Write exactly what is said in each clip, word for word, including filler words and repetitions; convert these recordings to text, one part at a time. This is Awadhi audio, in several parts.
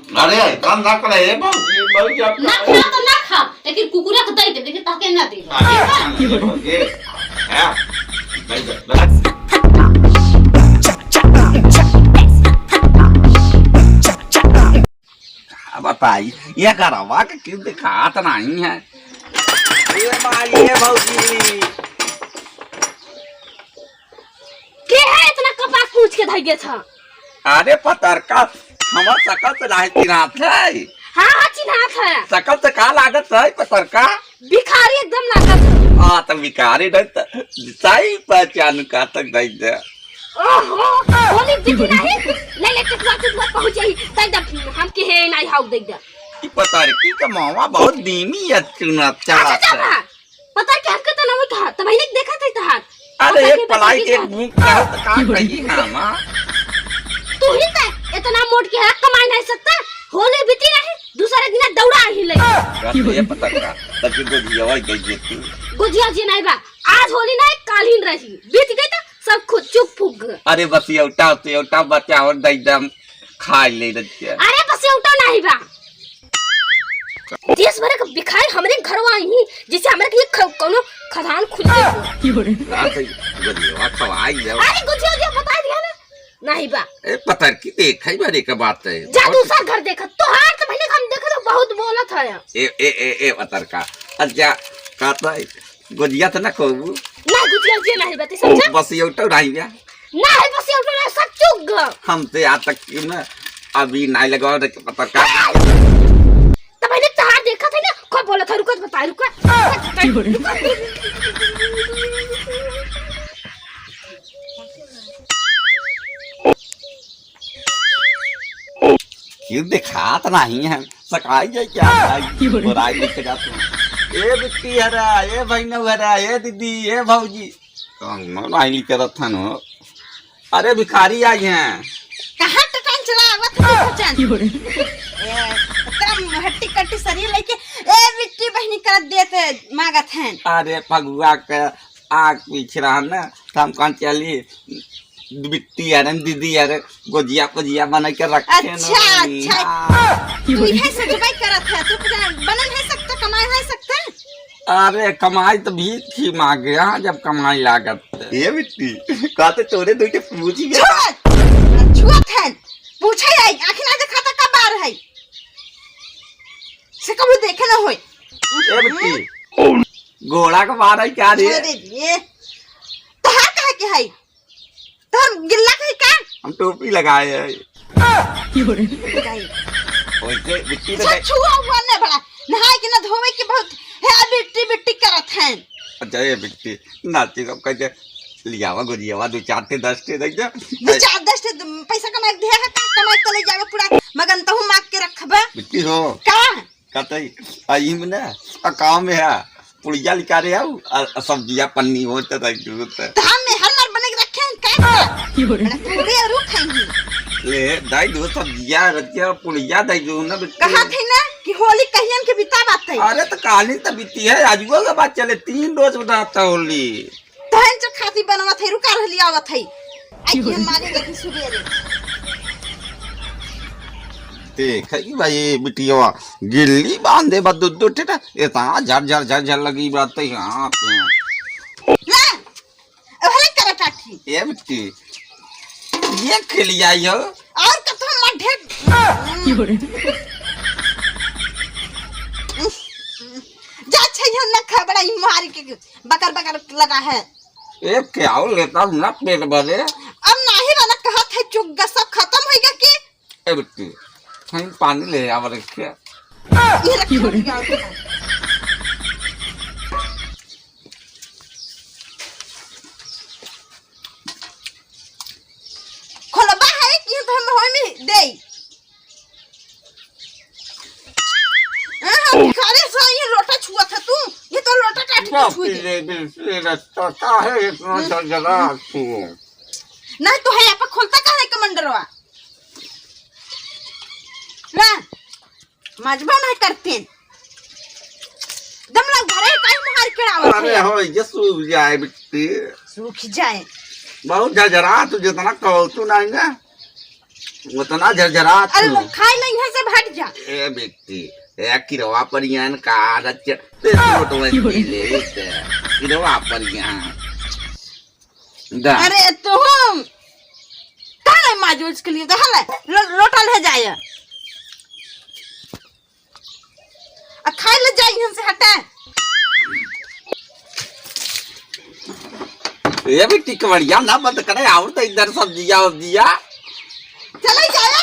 अरे, काम ना करे, ए भौजी, भौजी, आप ना खा तो ना खा, लेकिन कुकुरा के दे दे, लेकिन ताके ना दे। अरे, ये, हाँ, दे दे, दे दे। का बताई, ये घरवा के क्यों दिखात नहीं है? ए माई, ए भौजी। के है इतना कपास पूछ के धइले छ? अरे पतरका, हमर सकल से नाहीं चिन्हात है। हाँ, हाँ, चिन्हात है। सकल से का लागत है पतरका? भिखारी एकदम लागत है। हाँ, तो भिखारी नहीं तो सही पहचान का तक दे दे। ओहो, होली बीती नहीं? ले, ले, टुकवा, टुकवा पहुँच जाई। दे दे, हम के है नहीं हाउ दे दे। ई पतरकी के मामा बहुत धीमी है, चुना अच्छा, चला चला। पता क्या हमके तो ना कहा, तब इन्हें देखा था तहार। अरे पता एक के पलाई बताइए के क्या? मुंह का तो का कही हम, हाँ? तू ही तो इतना मोट के है, कमाई नहीं सकता, होली बीती नहीं, दूसरे दिन दौड़ा ही ले। बस ये पता का, तब के गोजियावा गई जे तू। गोजिया जी नहीं बा, आज होली नहीं, काल ही रही, बीत गई तो सब खुद चुप फुक गए। अरे बस ये उठा, तो ये उठा बचा और दई दम खा ले रखिए। अरे बस ये उठा नहीं बा। देश भर के भिखारी हमरे घरवा आई, जैसे हमरे के ख-, कौनो खदान खुल गई हो। हाँ, तो गोजियावा खवाई जाओ। अरे, गोजिया, गोजिया बता दिया ना। नहीं बा। ए, पतरकी देखा ही बारे का बात है। जा बहुत दूसर घर देखा। तोहार तो भले हम देखा तो बहुत बोलत है। ए, ए, ए, ए, पतरका। अच्छा, कहता है, गोजिया तो ना कहू। ना, गोजिया, गोजिया नहीं बा, तू समझा? बस ये उठो नहीं बा। ना है बस ये उठो ना, सब चुक गए। हम तो यहाँ तक कि ना अभी नहीं लगाओ रे पता का। तो मैंने तहार देखा था ना, खूब बोला था, रुको तो बताई, रुको। क्यों दिखात नहीं है, सकाई जाए क्या? बोराई लेके जाते हैं। ए बिट्टी हरा, ए बहनऊ हरा, ए दीदी, ए भौजी। कौनो नाहीं करत हन हो। अरे भिखारी आई हैं। कहाँ टटन चला आवत हो बचन? ए, एकदम हट्टी कट्टी शरीर लेके, ए बिट्टी बहनी करत देत मागत हैं। अरे फगुआ के आग पीछ रहा ना, तो हम कहाँ चली? बिट्टी अरे दीदी अरे गोजिया पोजिया बना के रखे अच्छा, ना। अच्छा। हाँ। तू इहे सोचबे करत है, तू बनन है सकता, कमाए है सकता? अरे, कमाई तो भीख ही मांगे, हाँ, जब कमाई लागत। ए बिट्टी, का तो तोरे दुइटे पूछी बे। छुअत, छुअत है, पूछे आई, आँख ना दिखाता कब आ रहा है, से कबू देखे ना होई। ए बिट्टी, गोड़ा के मारा है क्या रे? अरे रे, तोहार कहे के है? तोहर गिल्ला कहीं का? हम टोपी लगाए हैं। लगाई। वैसे बिट्टी तो अच्छा, नहीं। छुआ हुआ नहीं बड़ा। नहाए के ना धोवे के बहुत है, बिट्टी बिट्टी करत हैं। अच्छा, ए बिट्टी, नाची को कह के लियावा गोजियावा, दो चार ठे, दस ठे दे दे। दो चार दस ठे पैसा कमाए के दिया है, का कमाए के ले जावे पूरा मगन तहु माग के रखबे। बिट्टी हो। का? कतई, आ, ई में ना, आ, काम में है, पुड़िया लिकारे आऊ, आ, आ, सब्जिया पन्नी होत है, दाई दूध है। तो हम में हर मर बने के रखे हैं, का? की बोले? अरे, पूरे और खाएंगे। ले, दाई दूध सब्जिया रखिया, पुड़िया दाई दूध ना बिट्टी। कहा थे ना कि होली कहियन के बिता बात है। अरे, तो काली तो बीती है, आजुओ के बात चले, तीन रोज बनाता होली। तहन जो खाती बनवत है, रुका रहली आवत है। आई की हम मारे लगी सुबेरे। देख, ई भाई, बिटिया, गिल्ली बांधे बा दो, दो ठेटा, इतना झर, झर, झर, झर लगी बात है हाथ में। ले, ओहले करे काठी। ए बिट्टी, ये खेली आई हो। और कथो मत ढेर। जा छै, हम ना खा बड़ा, ई मारी के बकर, बकर लगा है। ए, क्या हो लेता हूँ ना पेट भरे। अब नाही बना, कहा था चुग्गा सब खत्म होइगा कि? ए बिट्टी, थोड़ी पानी ले आवा रखे। ये रखो। खोलबा है कि हम होई में दे। हाँ, हाँ, भिखारी सा ये लोटा छुआ था तू, ये तो लोटा काट के बाप छुए रे, दे। दिल से रस्ता का है इतना हम्म। झरझरा तू? नहीं तो है, आप खोलता का है कमांडरवा? ना, मजबा नहीं करते। दम लग घरे काहे मुहार केड़ावत अरे है? हो, ये सूख जाए बिट्टी। सूख जाए। बहुत झरझरा तू, जितना कहतू नहीं ना, उतना झरझरा अरे तू। लोग खाए नहीं है से भाग ए बेटी, ए किरवा पर यान का रच, ते लोटवन की ले, ते किरवा पर यान। दा। अरे तुम, का नहीं माजूज के लिए, तो हले, लो-, लोटा ले जाए। आ खाए ले जाए यहाँ से, हटे। ए बेटी, कवड़िया ना बंद करे, और तो इधर सब्जिया उब्जिया। चले जाए,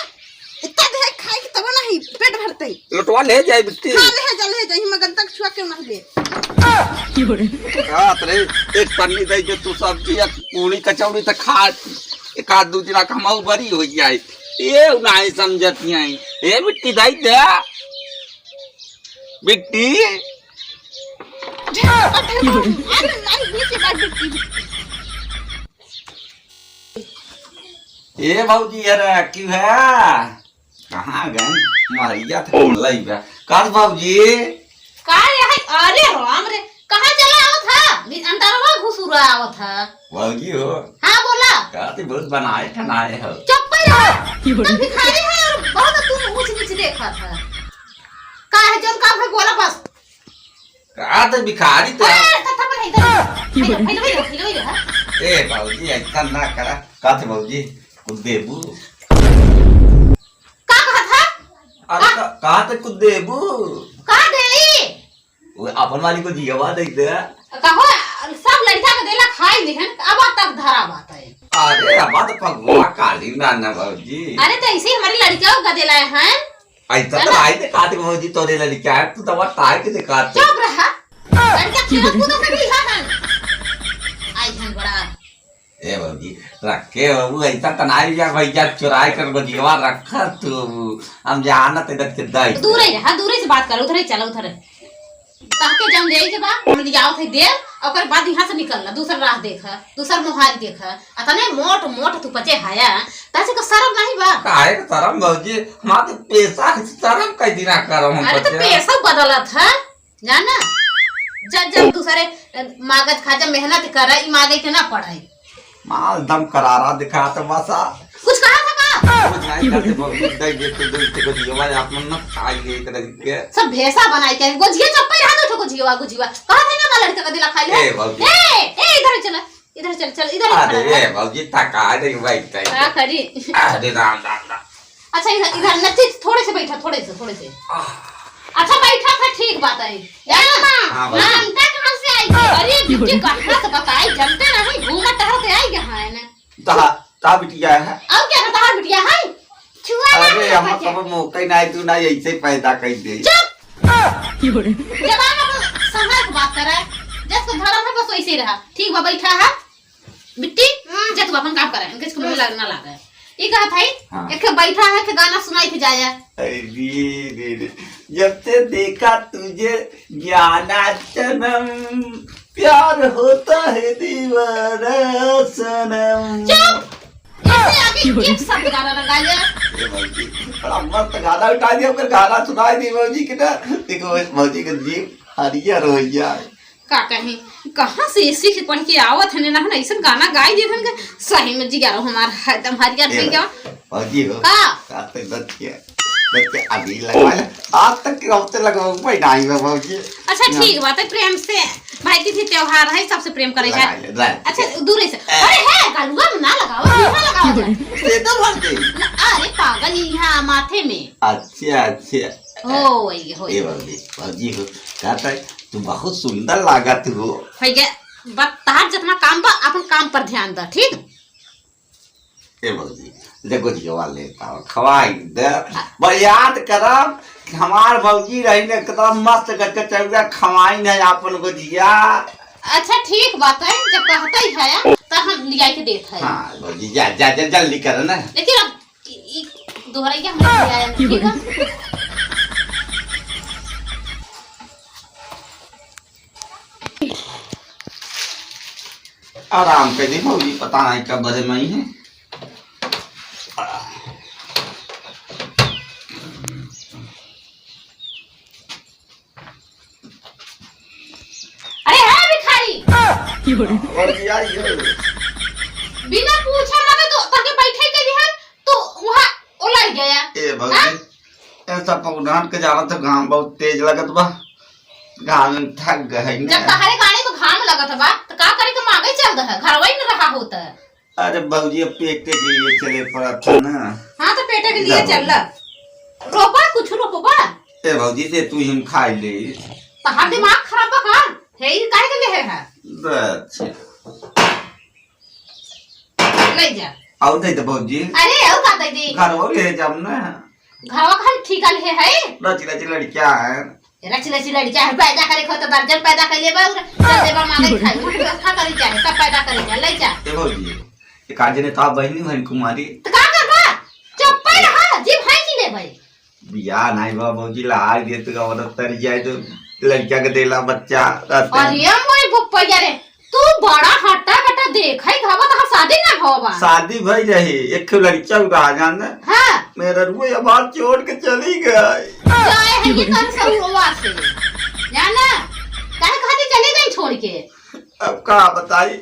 इतना देर खाए के तब नहीं, पेट भरते ही। लोटवा ले जाए बेटी। हाँ, ले जा, ले जा, हिमा गंतक छुआ के ना ले। रात रे, एक पन्नी दे जो तू सब्जी या पूरी कचौड़ी तो खा, एक आध दू दिना कमाऊ बरी हो जाए। ये नहीं समझती हैं। ए बेटी, दे दे। बिट्टी। अरे, अरे, बीच में बात बिट्टी, बिट्टी। ए भौजी, अरे, क्यों है? कहाँ गए? मारिया था, लई बा। का भौजी? का रे है? अरे राम रे, कहाँ चला आवत है? भी अंदरवा घुसुरा आवत है। भौजी हो? हाँ, बोला। का ती बहुत बनाए ठनाए हो? चुप पे रहो। तुम भिखारी है और बहुत तुम ऊंच नीच देखत है। का है जौन काम है बोला बस। का तो भिखारी तो अरे, तथा पर है इधर। हेलो, हेलो, हेलो, हेलो, हेलो, हाँ। ए भौजी, ऐसा ना करा। का थे भौजी, कुछ देबू? का कहत है? अरे का? का, का थे कुछ देबू? का देई? वो अपन वाली को जियवा दे दे। कहो, सब लड़का के देला खाई लिहन, अब तक धरा बात है। अरे, अब तो फगुआ काली ना ना भौजी। अरे, तो ऐसे ही हमारी लड़कियों का देला है। ऐसा तो अरे। आई दिखाते भौजी तोरे लड़का है, तू तो तार के दिखाते। चुप रहा। लड़का खेल कूद से भी है। आई हन बड़ा। ए भौजी, रखे बाबू, ऐसा तो नहीं जा भैया, चुराई कर गोजियवा रखा तू। हम जानत इधर के दाई। दूर ही रहा, दूर ही से बात करो, उधर ही चला, उधर ही। ताके जौन लेई के बा, हम लियावत है देर, ओकर बाद यहाँ से निकलना, दूसर राह देखा, दूसर मोहाल देखा। अतने मोट मोट तू पचे हाया, तासे को शरम नहीं बा? काहे के शरम भौजी? हमार तो पेशा है, शरम कई दिना करम हम अरे तो पचे। पेशा बदलत है, जाना? जब जब दूसरे, अ, मागत खा, जब मेहनत करे, ई मागे के ना पड़े। माल दम करारा दिखात बसा। कुछ कहा था का? कुछ नहीं कहते, बहुत दे दे तो दे, तेरे को दियो भाई, आप मन ना खाई गए एक रंग के। सब भेसा बनाई के, गोजिया चप्पे रहा दो ठो गोजिया, गोजिया। कहा था ना, हमारा लड़का का दिला खाई ले। ए, बाबूजी। ए, ए, इधर चला, इधर चल, चल, इधर खड़ा अरे, रह। ए, बाबूजी, थका दे भाई, का करी? अरे, राम, राम, राम। अच्छा, इधर, इधर नच्ची, थोड़े से बैठा, थोड़े से, थोड़े से। आह। अच्छा, बैठा था, ठीक बात है। ए माँ, हाँ, भाई। जनता कहाँ से आई? अरे, बिट्टी कहाँ से बताई? जनते नहीं, घूमत टहरत आई यहाँ है ना। तहा-, ता बिटिया है। और क्या है, तहार बिटिया है? छुआ ना अरे, है हम बच्चा। कब मौका ही नहीं, तू ना ऐसे ही पैदा कर दे। चुप! जबान अपन संभाल के बात करे। जस को धरम है, बस वैसे ही रहा। ठीक बा, बैठा है। बिट्टी, हाँ। जा तू अपन काम करे, इनके इसको मुंह लगना लागे। ये कहा था, हाँ। एक बैठा है, एक गाना सुनाई के जाया। अरे रे रे, जब से देखा तुझे जाना सनम, प्यार होता है दीवाना सनम। चुप! ऐसे आगे एक शब्द गाना ना गाया। ए भौजी, बड़ा मस्त गाना उठा दिया, ओकर गाना सुनाई दी भौजी के ना। देखो, इस भौजी के जीव हरियर हो जाए। का कहीं, कहाँ से सीख पढ़ के आवत हने ना, ना ऐसन गाना गाई देत हन के सही में जिगारो हमार एकदम हरियर ए हो गया। भौजी हो, का? का तो बच गया, बच के अभी लगवा ले। आज तक के हफ्ते लगवा पाई नहीं बा भौजी। अच्छा, ना। ठीक बात है, प्रेम से भाई तीज त्योहार है, सबसे प्रेम करे लगा जाए। ले, लगा ले। अच्छा, दूर से। ए। अरे है, गलुआ में ना लगाओ, मुंह में लगाओ जाए। पेटो भर दे। ना, अरे पागल, यहाँ माथे में। अच्छा, अच्छा। हो, वही, हो। ए भौजी, भौजी हो, कहता है, तू बहुत सुंदर लागत हो। भैया, बस तहार जितना काम बा, अपन काम पर ध्यान द, ठीक? ए भौजी, ले गोजियवा ले पाओ, खवाई दे। बस याद करब कि हमार भौजी रही न एकदम मस्त गजगजौरा खवाई न आपन गोजिया। अच्छा, ठीक बात है, जब कहते ही है, तो हम लिया के देत है। हाँ, भौजी, जा, जा, जा, जल्दी कर ना। लेकिन अब ई, ई दोहरैया हम लेके आए हैं, ठीक है? आराम कर दे भौजी, पता नहीं कब बजे मई है। अरे हे भिखारी! और क्या ये? बिना पूछे मगर तो ताके बैठे के दिहन, तू वहाँ ओलाई गया। ए भौजी, हाँ? ए, सब पौधान के जाना तो घाम बहुत तेज लगत बा, घाम में थक गए हैं। जब तहरे गाड़ी में घाम लगत बा, तो का करे के मागे चल दे, घरवा ही न रहा होता। अरे भौजी, अब पेटे के लिए चले पड़त है ना। हाँ, तो पेटे के लिए जा चल भौजी। रोपा, कुछ रोपबा? ए भौजी, से तू ही खा ले। तहार दिमाग खराब बा का? हे, ई काहे के ले है? अच्छा। ले जा। और दे दे भौजी। अरे, और का दे दे? घर वो ले जाम ना। घरवा का हम ठीका ले है। रच रच लड़किया है। रच रच लड़किया है, पैदा करे खो तो दर्जन पैदा कर लेबा और दे देबा मांगे खाई। उठ व्यवस्था करे चाहे, तब पैदा करे जा, ले जा। ए भौजी, एक आज ने तो बहनी बहन कुमारी। तो का करबा? चुप्पे रहा, जी भाई जी ले भाई। बियाह नहीं बा भौजी, लहाई दे तो औरत तर जाए तो लड़किया के देला बच्चा रहते हैं। अरे मोए बुप्पैया रे, तू बड़ा हट्टा कट्टा देखै घावा, तहार शादी ना होवा। शादी भई रही, एक ठो लड़किया रहा जान। हाँ। मेरा रुए हमार छोड़ के चली गई। जाए है ये कर सहुआ से। जाना, काहे खातिर चली गई छोड़ के? अब का बताई,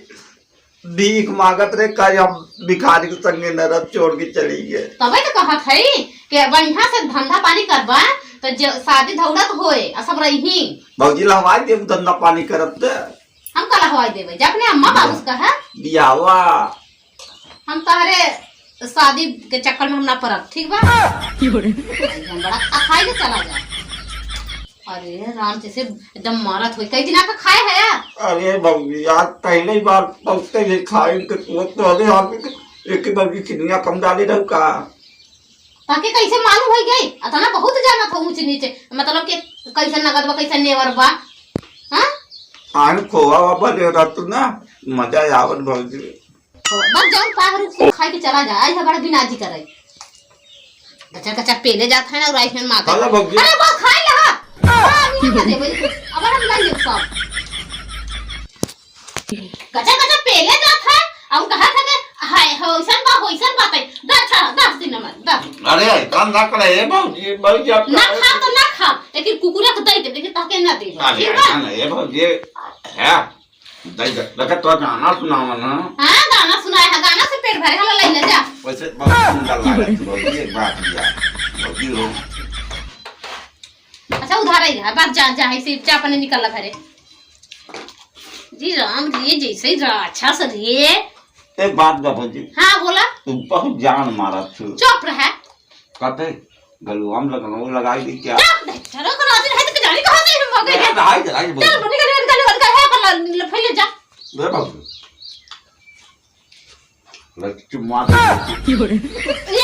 भीख मांगत रहे, कई हम भिखारी के संगे नरक छोड़ के चली गए। तबे तो कहत है कि बढ़िया से धंधा पानी करबा, तो ज-, शादी धौलत होए, आ सब रही। भौजी लहवाई देबू धंधा पानी करत ते। हम का लहवाई देबे? जा अपने अम्मा बाबू से कहा। बियाहवा। हम तहरे शादी के चक्कर में हम ना पड़ब, ठीक बा? की बोले? हम बड़ा अखाई ले चला जा। अरे राम, जैसे एकदम मारत होई। कई दिना का खाए है यार? अरे भौजी, आज पहले ही बार पहुँचते ही खाए के कुछ तो अरे आप एक ही बार की चिनिया कम डाले रहू का? ताके कैसे मालूम होई गई? अतना बहुत जाना था ऊंच नीचे, मतलब कि कैसे नगद बा, कैसे नेवर बा। हाँ? आन खोवा बाबा ले रहतू ना, मजा आवत भौजी। बस जौन पाह रुक से खाए के चला जा, आई है बड़ा बिनाजी करे। गचर गचर पेले जात है ना, और आई है माता। चलो भौजी। अरे बस खाए ले हा। हाँ, अभी ना दे भाई। अब हम लाई सब। गचर गचर पेले जात है, और कहा था कि हाय, होइसन बा, होइसन बा, तै। दस, दस दिन में, दस। अरे, काम ना करे, ए भौजी, भौजी आप ना खा तो ना खा, लेकिन कुकुरा के दे दे, लेकिन ताके ना दे। अरे, ठीक बा? ऐसा नहीं, ए भौजी, है। दे दे, लगा तो गाना सुनावा ना। हाँ, गाना सुनाए है, गाना से पेट भरे, हला ले ले जा। वैसे बहुत सुंदर लगा, भौजी, एक बात किया। भौजी हो। अच्छा, उधार ही रहा, बात जा, जा, इसे चाह पानी निकाल ला घरे। जी राम रे, जैसे राक्षस रे। एक बात बा भौजी। हाँ, बोला। तू बहुत जान मारा तू। चुप रहे। कहते गलुआम लगनो लगाई दी क्या? चुप, चलो, करो, आज है तो जानी कहाँ से हम मौके हैं। रहाई, रहाई, चल, बोल। बनी कर, कर, कर, है, कर, ले, फैले जा। बे भौजी। लड़की मार। ये